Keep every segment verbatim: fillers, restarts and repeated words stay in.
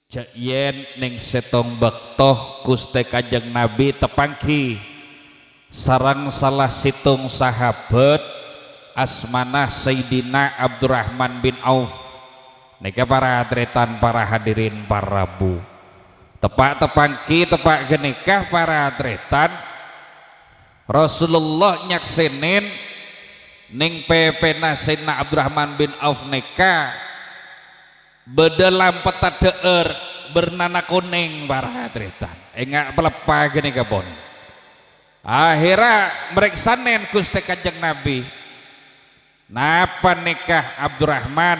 Jhâ' iyèn neng sèttong bâkto Ghustè Kanjeng Nabi tapangghi sareng sala sèttong sahabat asmana Sayyidina Abdurrahman bin Auf. Nèka para tarètan, para hadirin, para rabu. Teppa' tapangghi, teppa' ghânèka para tarètan, Rasulullah nyaksènè neng pèpèna Sayyidina Abdurrahman bin Auf nèka bâdâ lampetta dhâ'âr bârnana konèng, para tarètan. Enga' paleppa ghânèka pon. Ahèrra marèksanè Ghustè Kanjeng Nabi, "Napa nèka Abdurrahman?"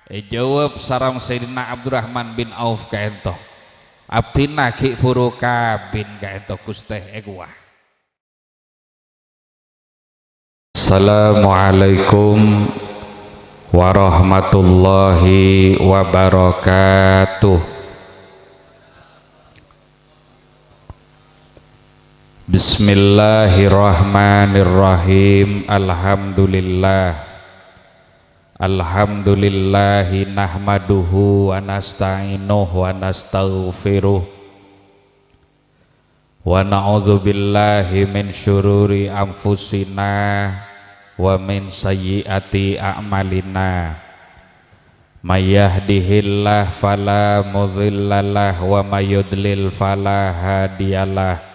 Èjâwâb sareng Sayyidina Abdurrahman bin Auf ka'ènto, "Abdhina ghi' bhuru kabin ka'ènto, Ghustè, èkowa." Assalamualaikum warahmatullahi wabarakatuh. Bismillahirrahmanirrahim. Alhamdulillah. Alhamdulillahi nahmaduhu wa nasta'inuhu wa nastaghfiruh. Wa na'udzubillahi min syururi anfusina wa min sayyiati a'malina. May yahdihillah fala mudhillalah wa may yudlil fala hadiyalah.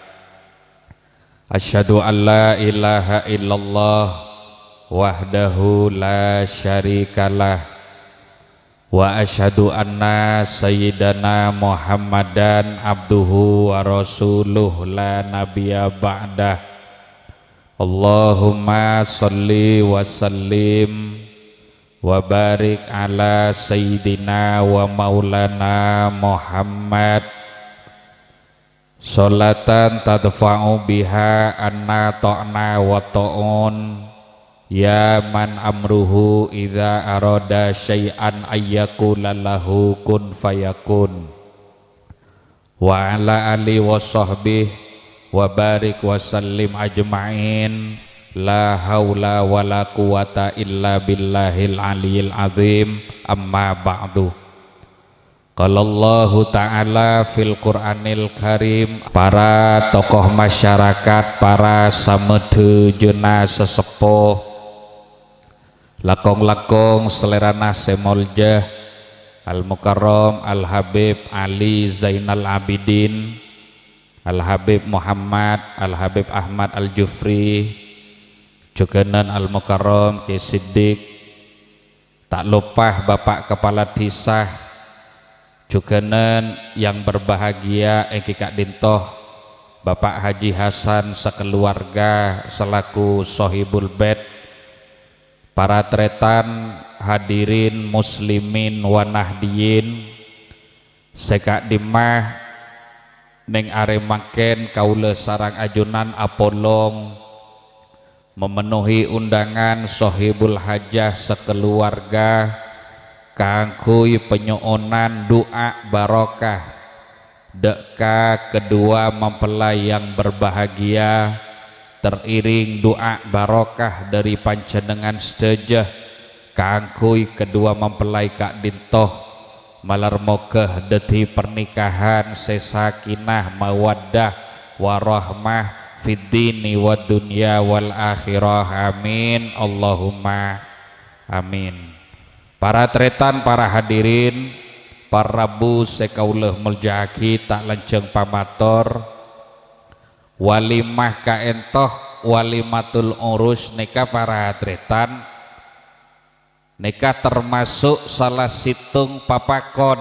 Asyhadu an la ilaha illallah wahdahu la syarikalah. Wa asyhadu anna sayyidana Muhammadan abduhu wa rasuluh la nabiyya ba'dah. Allahumma shalli wa sallim wa barik ala sayyidina wa maulana Muhammad. Sholatan tadfa'u biha anna ta'na wa ta'un. Ya man amruhu idza arada syai'an ayyakula lahu kun fayakun. Wa ala ali wa sahbih wa barik wa sallim ajma'in. La haula wa la quwwata illa billahil aliyil azim. Amma ba'du. Qalallahu ta'ala fil Qur'anil Karim, para tokoh masyarakat, para samedhâjâna saseppo, langkong-langkong salèrana sè molja, Al-Mukarram Al-Habib Ali Zainal Abidin, Al-Habib Muhammad, Al-Habib Ahmad Al-Jufri, jhughânan Al-Mukarram Kè Siddiq, Ta' loppa Bapak Kepala Dhisa, jhughânan yang berbahagia èngghi ka'dinto, Bapak Haji Hasan sakeluarga selaku Sohibul Bait, para tarètan, hadirin muslimin wa nahdiyin, sè ka'dimma neng arè mangkèn kaulâ sareng ajunan apolong memenuhi undangan Sohibul Hajah sakeluarga kaangghuy panyo'onan du'a barokah dâ' ka kedua mempelai yang berbahagia, teriring du'a barokah dâri panjhennengngan sadhâjâ kaangghuy kedua mempelai ka'dinto. Malar moghâ dhâddhi pernikahan sè sakinah, mawaddah, warahmah fid dini wad dunya wal akhirah. Amin. Allahumma amin. Para tarètan, para hadirin, para rabu sè kaulâ molja'aghi, ta' lanjhâng pamator, walimah ka'ènto, walimatul urus nèka, para tarètan, nèka termasuk sala sèttong papakon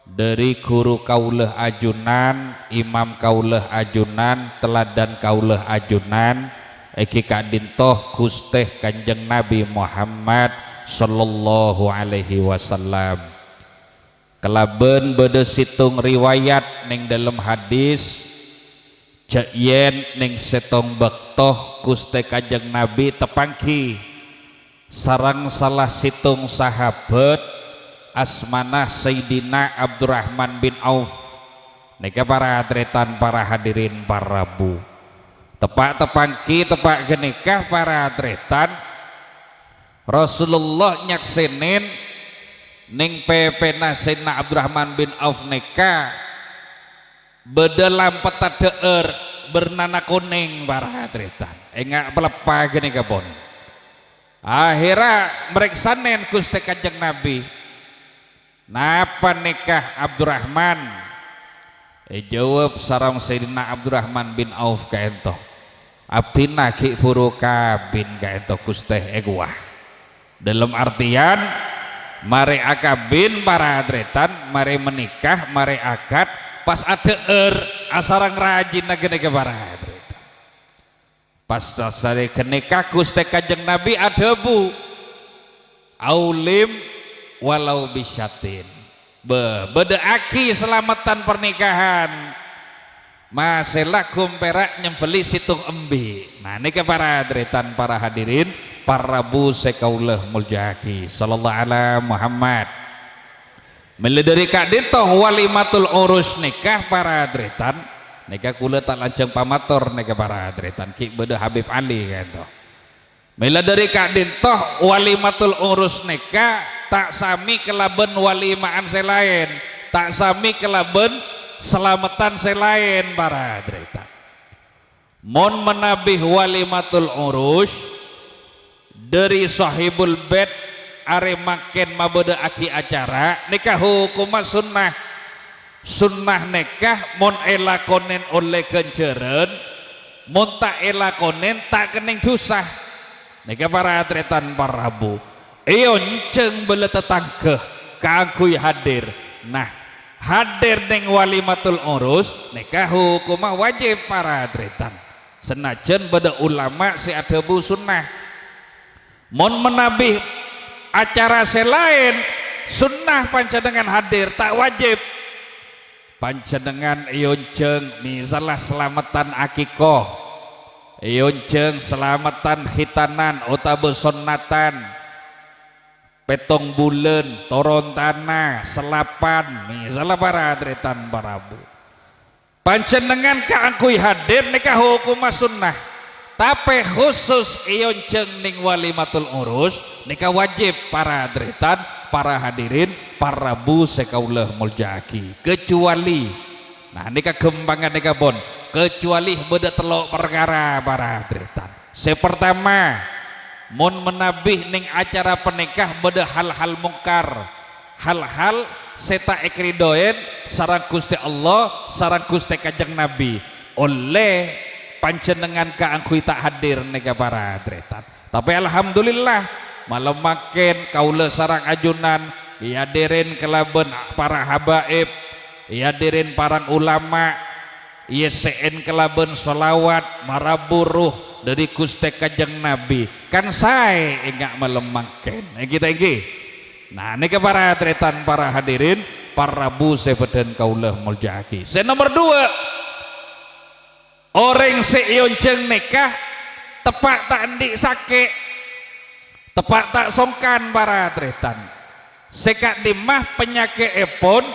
dâri ghuru kaulâ ajunan, imam kaulâ ajunan, teladan kaulâ ajunan, èngghi ka'dinto Ghustè Kanjeng Nabi Muhammad sallallahu alaihi wasallam. Kalabân bâdâ sèttong riwayat neng dâlem hadis, jhâ' iyèn neng sèttong bâkto Ghustè Kanjeng Nabi tapangghi sareng sala sèttong sahabat asmana Sayyidina Abdurrahman bin Auf. Nèka para tarètan, para hadirin, para rabu. Teppa' tapangghi, teppa' ghânèka para tarètan, Rasulullah nyaksènè Neng pèpèna Sayyidina Abdurrahman bin Auf nèka bâdâ lampetta dhâ'âr bârnana konèng, para tarètan. Enga' paleppa ghânèka pon. Ahèrra marèksanè Ghustè Kanjeng Nabi, "Napa nèka Abdurrahman?" Èjâwâb sareng Sayyidina Abdurrahman bin Auf ka'ènto, "Abdhina ghi' bhuru kabin ka'ènto, Ghustè, èkowa." Dâlem artèyan, marè akabin, para tarètan, marè menikah, marè akad, pas adhâ'âr asareng rajina ghânèka, para tarètan. Pas sarè ghânèka Ghustè Kanjeng Nabi adhâbu, "Aulim walau bisyatin." Bâ-, bâdâ'âghi salameddhân parnikahan. Masè lagghum pèra' nyembelli sèttong embi'. Nah, nèka para tarètan, para hadirin, para rabu sè kaulâ molja'aghi. Sallallahu ala Muhammad. Mèla dâri ka'dinto walimatul urus nèka, para tarètan. Nèka kaulâ ta' lanjhâng pamator nèka, para tarètan. Ghi' bâdâ Habib Ali ka'dinto. Mèla dâri ka'dinto walimatul urus nèka ta' samè kalabân walima'an sè laèn, ta' samè kalabân salameddhân sè laèn, para tarètan. Mon manabi walimatul urus, dâri Sohibul Bait arè mangkèn mabâdâ'âghi acara, nèka hokomma sunnah. Sunnah nèka mon èlakonè ollè ghânjhârân, mon ta' èlakonè ta' kennèng dhusa. Nèka para tarètan, para rabu. Èonjhâng bâlâ tatangghâ kaangghuy hadir. Nah, hadir neng walimatul urus nèka hokomma wajib, para tarètan. Sanajjhân bâdâ ulama sè adhâbu sunnah. Mon manabi acara sè laèn, sunnah panjhennengngan hadir, ta' wajib. Panjhennengngan èonjhâng, misalla salameddhân akèko, èonjhâng salameddhân khitanan otabâ sonnatan, pèttong bulân, toron tana, salapan, misalla para tarètan, para rabu. Panjhennengngan kaangghuy hadir nèka hokomma sunnah, tapè khusus èonjhâng neng walimatul urus nèka wajib, para tarètan, para hadirin, para rabu sè kaulâ molja'aghi. Kecuali, nah, nèka ghâmpangnga nèka pon, kecuali bâdâ tello' parkara, para tarètan. Sè partama, mon manabi neng acara panèka bâdâ hal-hal mongkar, hal-hal sè ta' èkaridhoè sareng Ghustè Allah, sareng Ghustè Kanjeng Nabi, ollè panjhennengngan kaangghuy ta' hadir nèka, para tarètan. Tapè alhamdulillah, malem mangkèn kaulâ sareng ajunan èhadirè kalabân para habaib, èhadirè para ulama, èyessè'è kalabân sholawat, marabu roh dâri Ghustè Kanjeng Nabi. Kan saè enga' malem mangkèn. Èngghi ta' èngghi? Nah, nèka para tarètan, para hadirin, para rabu sè bâdhân kaulâ molja'aghi. Sè nomer duwâ', orèng sè èonjhâng nèka teppa' ta' andi' sakè'. Teppa' ta' songkan, para tarètan. Sè ka'dimma panyakè'èpon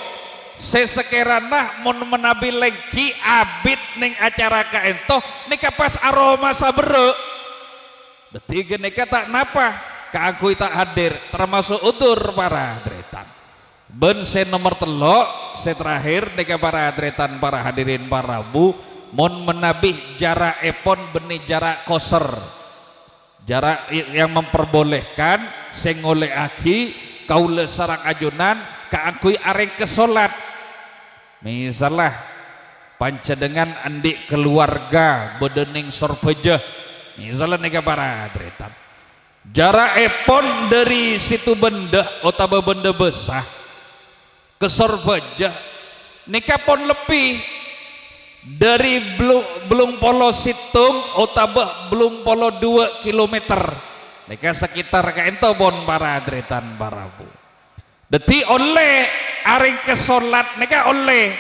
sè sakèrana mon manabi lèngghi abit neng acara ka'ènto nèka pas aromasa berrâ'. Dhâddhi ghânèka ta' napa kaangghuy ta' hadir, tamaso' udzur, para tarètan. Bân sè nomer tello', sè terakhir nèka, para tarètan, para hadirin, para rabu, mon manabi jara'èpon bânnè jara' kosor. Jara' yang memperbolehkan sè ngolè'aghi kaulâ sareng ajunan kaangghuy arèngkes solat. Misalla, panjhennengngan andi' kaluwarga bâdâ neng Sorbhâjâ. Misalla nèka, para tarètan. Jara'èpon dâri Situbenda otabâ Benda Bâsa ka Sorbhâjâ nèka pon lebbi dâri blu-, bellung polo sèttong otabâ bellung polo duwâ' kilometer. Nèka sakitar ka'ènto pon, para tarètan, para rabu. Dhâddhi ollè arèngkes solat nèka ollè.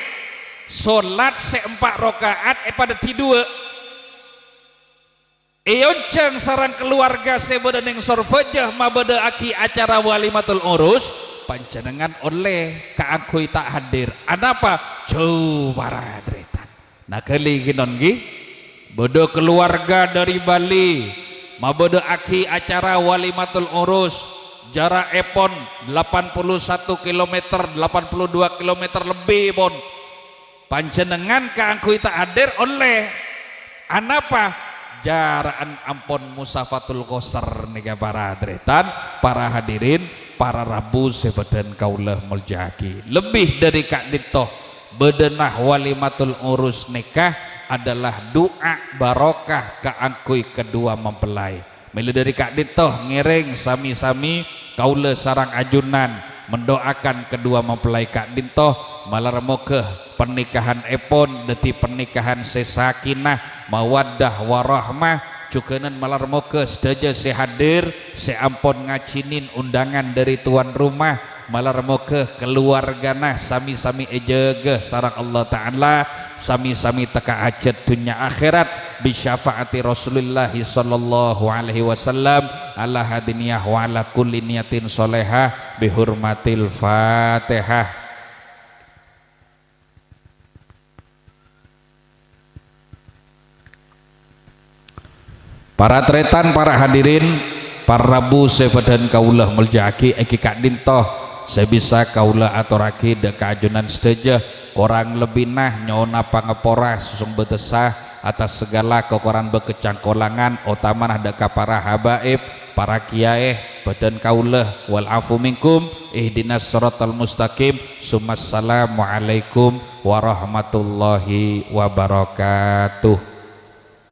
Solat sè empa' raka'at èpadhâddhi duwâ'. Èonjhâng sareng kaluwarga sè bâdâ neng Sorbhâjâ mabâdâ'âghi acara walimatul urus, panjhennengngan ollè kaangghuy ta' hadir. Anapa? Jhâu, para tarètan. Naghâli ghinon ghi. Bâdâ kaluwarga dâri Bali mabâdâ'âghi acara walimatul urus. Jarakèpon delapan puluh satu kilometer, delapan puluh dua kilometer lebbi pon. Panjhennengngan kaangghuy ta' hadir ollè. Anapa? Jara'an ampon musafatul qosar nèka, para tarètan, para hadirin, para rabu sè bâdhân kaulâ molja'aghi. Lebbi dhâri ka'dinto, bâdâna walimatul urus nèka adalah du'a barokah kaangghuy kedua mempelai. Mèla dhâri ka'dinto ngèrèng sami-sami kaulâ sareng ajunan mendoakan kedua mempelai ka'dinto, malar moghâ pernikahanèpon dhâddhi pernikahan sè sakinah, mawaddah, warahmah. Jhughânan malar moghâ sadhâjâ sè hadir, sè ampon ngajhinin undangan dhâri tuan rumah, malar moghâ kaluwargana sami-sami èjâgâ sareng Allah Ta'ala, sami-sami tekka hajat dhunnya akhèrat, bi syafaati Rasulillah sallallahu alaihi wasallam, ala hadiniyah wa ala kulli niyatin sholehah, bi hurmatil Fatihah. Para tarètan, para hadirin, para rabu sè bâdhân kaulâ molja'aghi, èngghi ka'dinto sè bisa kaulâ atorraghi dhâ' ka ajunan sadhâjâ. Korang lebbina nyo'ona pangapora sè song bâdâssa atas segala kakorangan bân kacangkolangan, otamana dhâ' ka para habaib, para kiyaè, bâdhân kaulâ. Wal afu minkum, ihdinas siratal mustaqim, summassalamualaikum warahmatullahi wabarakatuh.